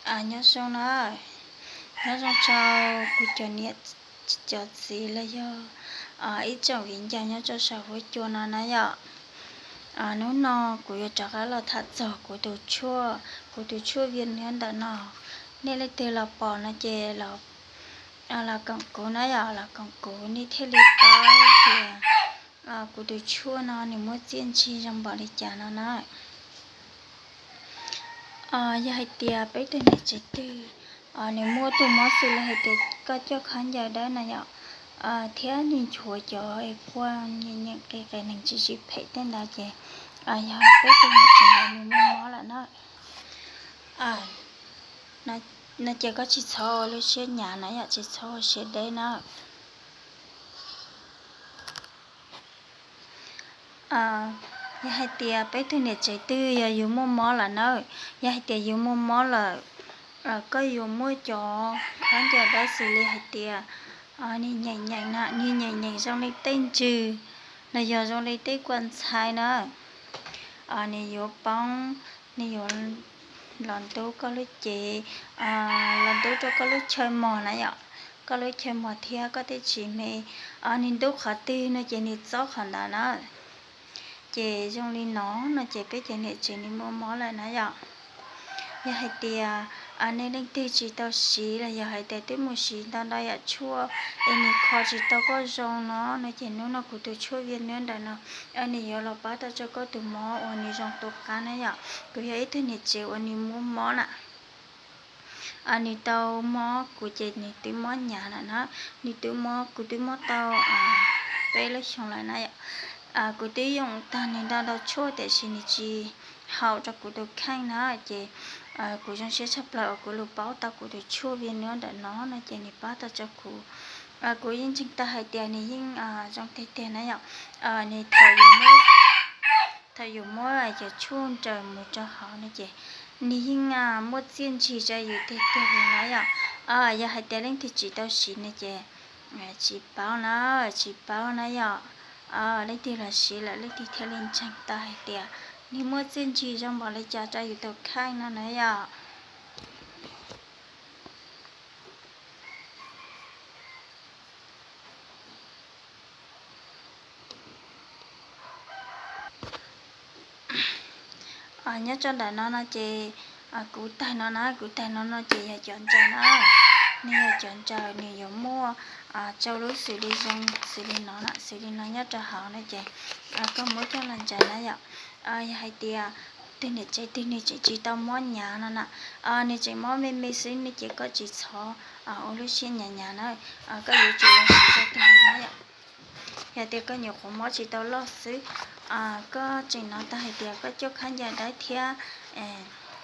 Nyob zoo na, nyob zoo rau kuv cov niam cov txiv los yog ib tsoom viv ncaus nyob rau saum huab cua no na yom. Hnub no kuv yuav rov qab los tham txog kuv tus tshuaj, kuv tus tshuaj Viaj Nuab ntawm no. Nej leej twg los pom no ces los koom kuv na yom, los koom kuv nej thiaj li paub tias kuv tus tshuaj no nws muaj txiaj ntsig zoo npaum li cas no na. Yog hais tias peb tug niam tsev twg nws muaj tus mob xws li hais tias koj coj khaub ncaws dawb na yom, thiab nws nchuav cov es kua nyeem nyeem qis qis neeg tsis tsis phem tej ntawd ces yog peb tug niam tsev ntawd nws muaj mob lawm na, no ces koj tsis txhob ua lub siab hnyav na yom, tsis txhob ua siab deb na. Yog hais tias peb tug niam tsev twg yog yus muaj mob lawm na, yog hais tias yus muaj mob lawm, koj yuav muaj cov khaub ncaws dawb xws li hais tias nws nyeem nyeem na, nws nyeem nyeem zoo li tej ntsws los yog zoo li tej kua ntxhais na, nws yuav poob, nws yuav los ntub koj lub cev, los ntub rau koj lub chaw mos na yom, koj lub chaw mos thiab koj tej tsis me, nws ntub qhov twg no ces nws txob qhov ntawd na. Ces zoo li no no ces peb cov niam tsev nws muaj mob lawm na yom. Yog hais tias nej leej twg tsis tau siv los yog hais tias twb mus siv ntau ntau yam tshuaj es nws kho tsis tau koj zoo no no ces hnub no kuv tus tshuaj Viaj Nuab ntawm no nws yuav los pab tau rau koj tus mob uas nws zoo tu qab na yom. Kuv yog ib tug niam tsev uas nws muaj mob na. Nws tau mob kuv ces nws twb mob hnyav lawm na, nws twb mob, kuv twb mob tau peb lub xyoo lawm na yom. Kuv twb yoom tag nws ntau ntau tshuaj tiam sis nws tsis haum rau kuv tus kheej na ces kuv zoo siab tshaj plaws uas kuv los paub tau kuv tus tshuaj Viaj Nuab ntawm no no ces nws pab tau rau kuv. Kuv yeej ntseeg tau hais tias nws yeej zoo tiag tiag na yom. Nws thaum yus muab, thaum yus muab cov tshuaj nraws mus rau hauv no ces nws yeej muaj txiaj ntsig rau yus tiag tiag li na yom. Yog hais tias leej twg tsis tau siv no ces tsis paub na, tsis paub na yom. Leej twg los siv lawm leej twg thiaj li ntseeg tau hais tias nws muaj txiaj ntsig zoo npaum li cas rau yus tus kheej no na yom. Nyob rau ntawm no no ces kuv tag no na, kuv tag no no ces yog cov ntsaws na. Nws yog cov ntsaws, nws yuav muaj rau lub xws li zoo xws li no na, xws li no nyob rau hauv no ces koj muab coj los ntsaws na yom. Yog hais tias tus niam tsev twg nws tseem tsis tau mob hnyav no na, nws tseem mob me me xwb no ces koj tsis txhob ua lub siab hnyav hnyav na, koj yuav tsum los siv rau tus no na yom. Yog tias koj nyuam qhuav mob tsis tau loj xwb, koj tseem hnov tau hais tias koj coj khaub ncaws dawb thiab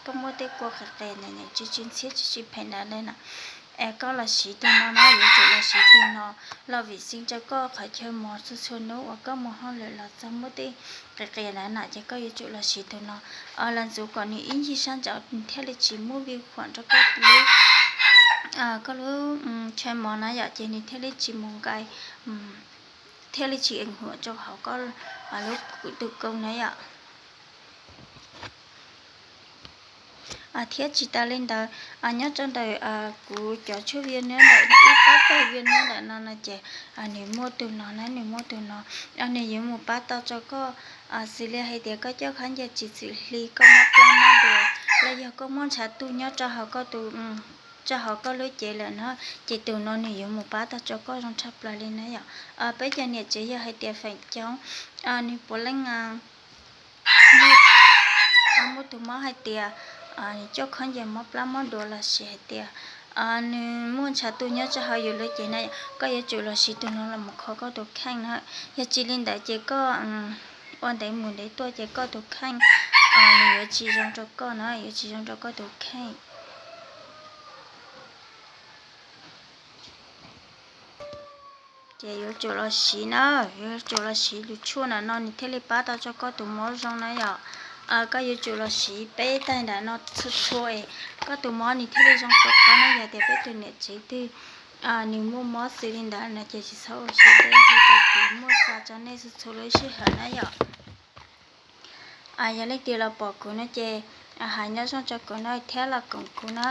koj muaj tej kua qis qis nyeem nyeem tsis tsis ntxhiab tsis tsis phem ntawd na, es koj los siv tus no na, yuav tsum los siv tus no los vim xeev rau koj qhov chaw mos txhua txhua hnub uas koj mus hauj lwm los txog muaj tej qis qis ntawd na ces koj yuav tsum los siv tus no los ntxuav kom nws ib ncig sab nraud thiaj li tsis muaj vi khuam rau koj lub, koj lub chaw mos na yom, ces nws thiaj li tsis mus nqaij, thiaj li tsis ees huam rau hauv koj lub tus koo na yom. Thiab tsis tas li ntawd, nyob rau ntawm kuv cov tshuaj Viaj Nuab ntawm ib pab tag Viaj Nuab ntawm no no ces nws muaj tus no na, nws muaj tus no, nws yuav mus pab tau rau koj xws li hais tias koj coj khaub ncaws tsis txwm hli, koj mob plab mob duav los yog koj muaj ntshav tuag nyob rau hauv koj tus, rau hauv koj lub cev lawm na, ces tus no nws yuav mus pab tau rau koj zoo tshaj plaws li na yom. Peb cov niam tsev yog hais tias feem coob nws puav leej muaj tus mob hais tias coj khaub ncaws mob plab mob duav lossis hais tias nws muaj ntshav tuag nyob rau hauv yus lub cev na, koj yuav tsum los siv tus no los mus kho koj tus kheej na. Yog tsis li ntawd ces koj ua ntev mus ntev tuaj ces koj tus kheej nws yuav tsis zoo rau koj na, yuav tsis zoo rau koj tus kheej. Ces yuav tsum los siv na, yuav tsum los siv tus tshuaj ntawm no nws thiaj li pab tau rau koj tus mob zoo na yom. Koj yuav tsum los siv peb tag ntawm no txhua txhua es koj tus mob nws thiaj li zoo tu qab na. Yog tias peb tus niam tsev twg nws muaj mob xws li ntawd no ces tsis txhob ua siab deb, li rau kuv muaj xa rau nej txhua txhua lub sij hawm na yom. Yog leej twg los pom kuv no ces hais nyob zoo rau kuv na thiab los koom kuv na.